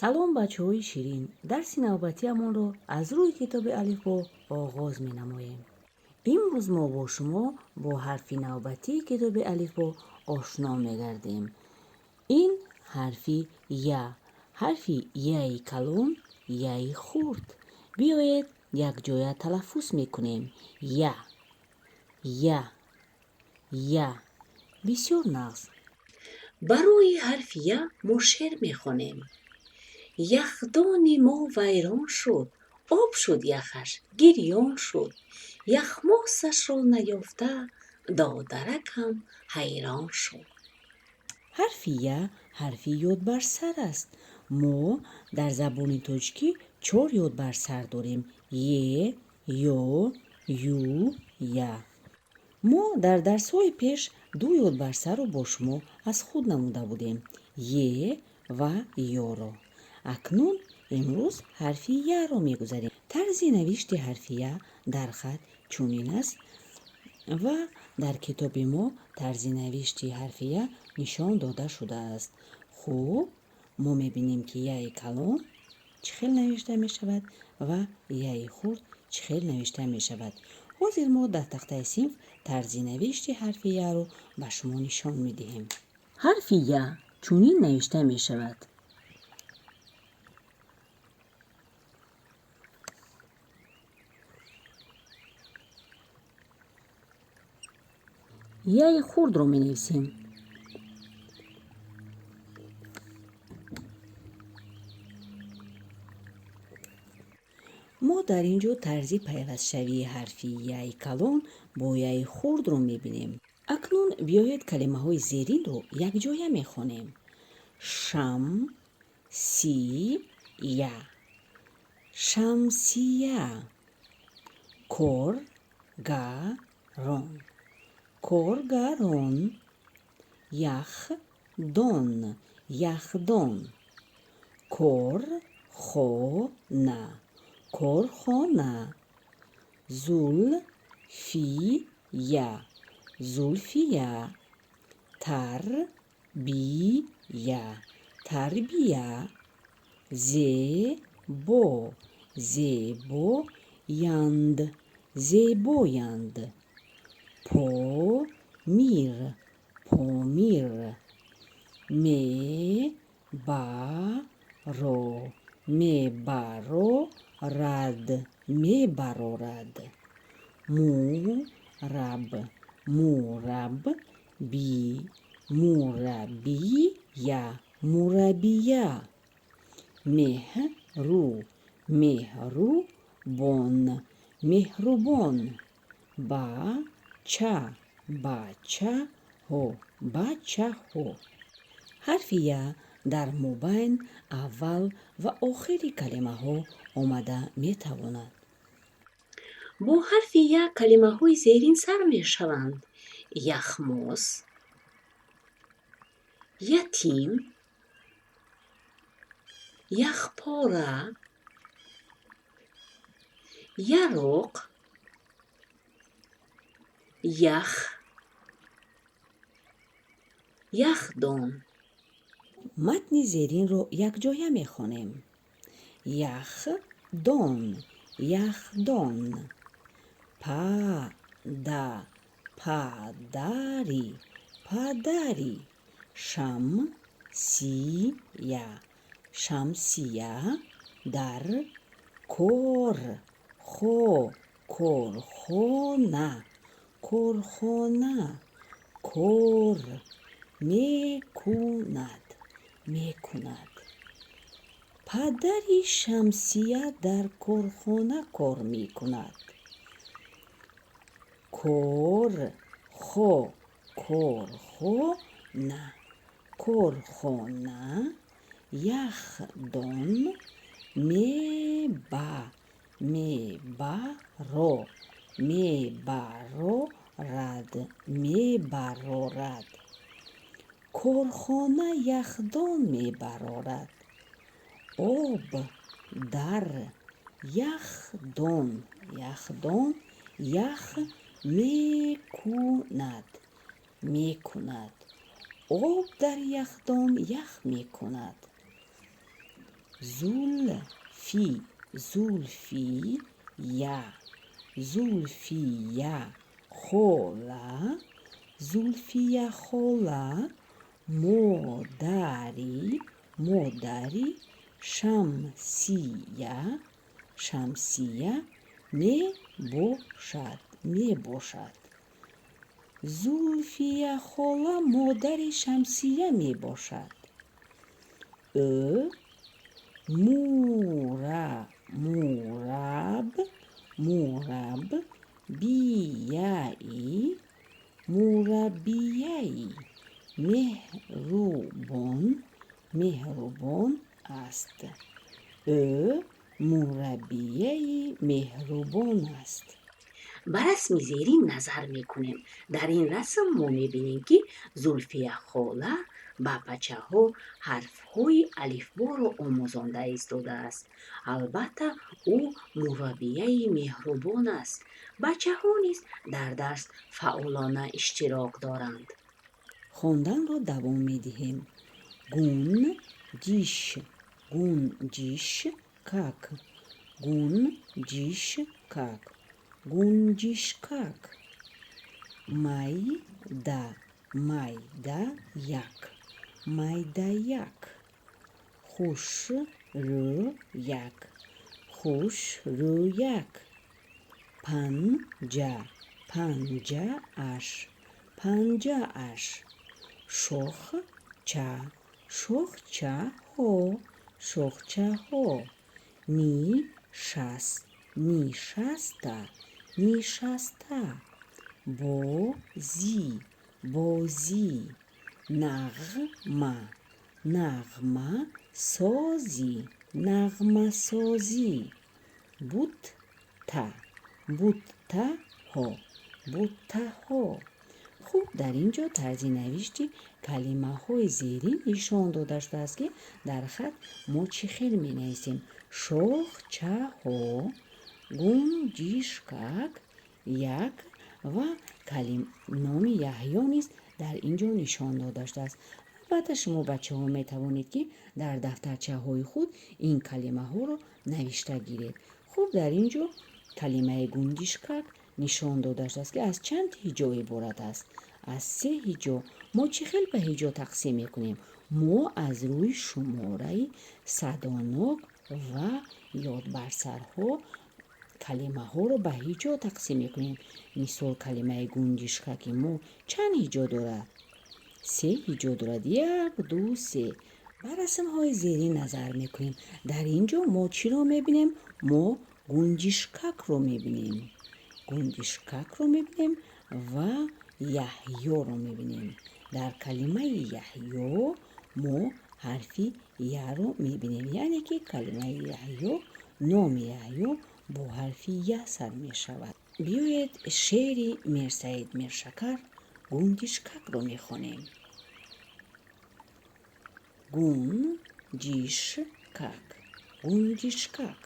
Салом, бачаҳои ширин! Дарси навбатиамонро аз рӯи китоби Алифбо оғоз менамоем. Имрӯз мо бо шумо бо ҳарфи навбатии китоби Алифбо ошно мегардем. Ин ҳарфи Я, ҳарфи Яи калон, Яи хурд. Биёед, якҷоя талаффуз мекунем: Я, Я, Я. Бисёр нағз. Барои ҳарфи Я мо шеър мехонем. Яхдони мо вайрон шуд, об шуд яхаш, гирён шуд. Яхмосашро наёфта, додаракам ҳайрон шуд. Ҳарфи Я ҳарфи ёдбарсар аст. Мо дар забони тоҷикӣ чор ёдбарсар дорем: Е, Ё, Ю, Я. Мо дар дарсҳои пеш ду ёдбарсарро бо шумо аз худ намуда будем: Е ва Ёро. Акнун имрӯз ҳарфи Яро мегузарем. Тарзи навишти ҳарфи Я дар хат чунин аст ва дар китоби мо тарзи навишти ҳарфи Я нишон дода шудааст. Хуб, мо мебинем, ки Яи калон чӣ хел навишта мешавад ва Яи хурд чӣ хел навишта мешавад. Ҳозир мо дар тахтаи синф тарзи навишти ҳарфи Яро ба шумо нишон медиҳем. Ҳарфи Я чунин навишта мешавад. Яи хурдро менависем. Мо дар ин ҷо тарзи пайвастшавии ҳарфи Яи калон бо Яи хурдро мебинем. Акнун биёед, калимаҳои зеринро якҷоя мехонем: шам, си, я, шамсия, кор, га, рон, коргарон, ях, дон, яхдон, кор, хо, на, корхона, зул, фи, я, зулфия, тар, би, я, тарбия, зе, бо, зебоянд, зебоянд, по, мир, помир, ме, ба, ро, мебарорад, мебарорад, му, раб, мураб, би, мураббия, мураббия, меҳру, меҳрубон, меҳрубон, ба, ча, бачаҳо, бачаҳо. Ҳарфи Я дар мобайн, аввал ва охири калимаҳо омада метавонад. Бо ҳарфи Я калимаҳои зерин сар мешаванд: яхмос, ятим, яхпора, яроқ, ях, яхдон. Матни зеринро якҷоя мехонем: яхдон, яхдон, па, да, падари, падари, шам, си, я, шамсия, дар, кор, хо, корхона, корхона, кор, мекунад, мекунад. Падари Шамсия дар корхона кор мекунад. Кор, хо, корхона, корхона, яхдон, меба, мебаро, мебарорад, мебарорад. Корхона яхдон мебарорад. Об дар яхдон, яхдон ях мекунад, мекунад. Об дар яхдон ях мекунад. Зулфи, Зулфия, Зулфия хола, Зулфия хола модари, модари Шамсия, Шамсия мебошад, мебошад. Зулфия хола модари Шамсия мебошад. Ӯ мура, мураб, мураб бияи, мураббияи меҳрубон, меҳрубон аст. Ӯ мураббияи меҳрубон аст. Ба расми зерин назар мекунем. Дар ин расм мо мебинем, ки Зулфия хола ба бачаҳо ҳарфҳои алифборо омӯзонда истодааст. Албатта, ӯ мураббияи меҳрубон аст. Бачаҳо низ дар дарс фаъолона иштирок доранд. Хонданро давом медиҳем. Гун ҷиш, гунҷиш как, гунҷиш как, гунҷишкак. Майда, майда як, майдаяк. Хушрӯяк, хушрӯяк. Панҷа, панҷааш, панҷааш. Шохча, шохчаҳо, шохчаҳо. Нишаст, нишаста, нишаста. Бозӣ, бозӣ. Нағма, нағмасозӣ, нағмасозӣ. Бутта, буттаҳо, буттаҳо. Хуб, дар ин ҷо тарзи навишти калимаҳои зерин нишон дода шудааст, ки дар хат мо чӣ хел менависем: шохчаҳо, гунҷишкак, як ва номи Яҳё низ дар ин ҷо нишон дода шудааст. Албатта, шумо, бачаҳо, метавонед, ки дар дафтарчаҳои худ ин калимаҳоро навишта гиред. Хуб, дар ин ҷо калимаи гунҷишкак нишон дода шудааст, ки аз чанд ҳиҷо иборат аст? Аз се ҳиҷо. Мо чӣ хел ба ҳиҷо тақсим мекунем? Мо аз рӯи шумораи садонок ва ёдбарсарҳо калимаҳоро ба ҳиҷо тақсим мекунем. Мисол, калимаи гунҷишкаки мо чанд ҳиҷо дорад? Се ҳиҷо дорад: як, ду, се. Ба расмҳои зерин назар мекунем. Дар ин ҷо мо чиро мебинем? Мо гунҷишкакро мебинем, гунҷишкакро мебинем ва Яҳёро мебинем. Дар калимаи Яҳё мо ҳарфи яро мебинем, яъне ки калимаи Яҳё, номи Яҳё бо ҳарфи я сар мешавад. Биёед, шеъри Мирсаид Миршакар «Гунҷишкакро» мехонем. Гунҷишкак, гунҷишкак,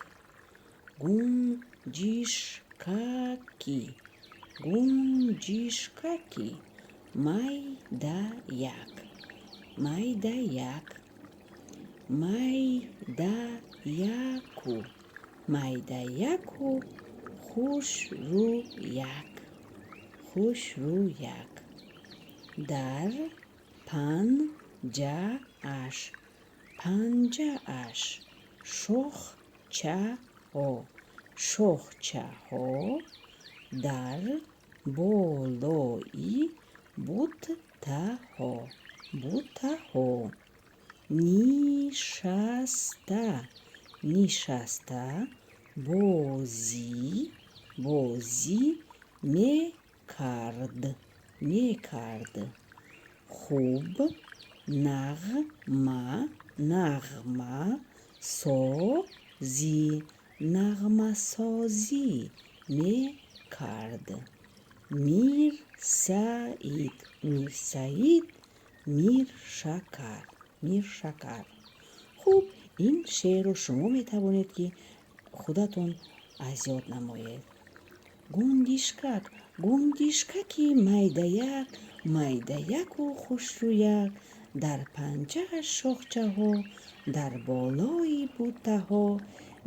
гунҷишкаки, гунҷишкаки майдаяк, майдаяк, майдаяку, майдаяку хушрӯяк, хушрӯяк. Дар панҷааш, панҷааш шохчаҳо, шохчаҳо, дар болои буттаҳо, буттаҳо нишаста, нишаста бозӣ, бозӣ мекард, мекард. Хуб нағма, нағма созӣ, нағмасозӣ мекард. Мирсаид, Мирсаид, Миршакар, Миршакар. Хуб, ин шеърро шумо метавонед, ки худатон аз ёд намоед. Гунҷишкак, гунҷишкаки майдаяк, майдаяку хушрӯяк. Дар панҷааш шохчаҳо, дар болои буттаҳо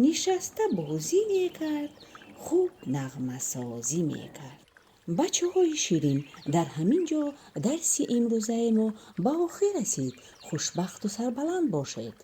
нишаста бозӣ мекард, хуб нағмасозӣ мекард. Бачаҳои ширин, дар ҳамин ҷо дарси имрӯзаи мо ба охир расид. Хушбахту сарбаланд бошед.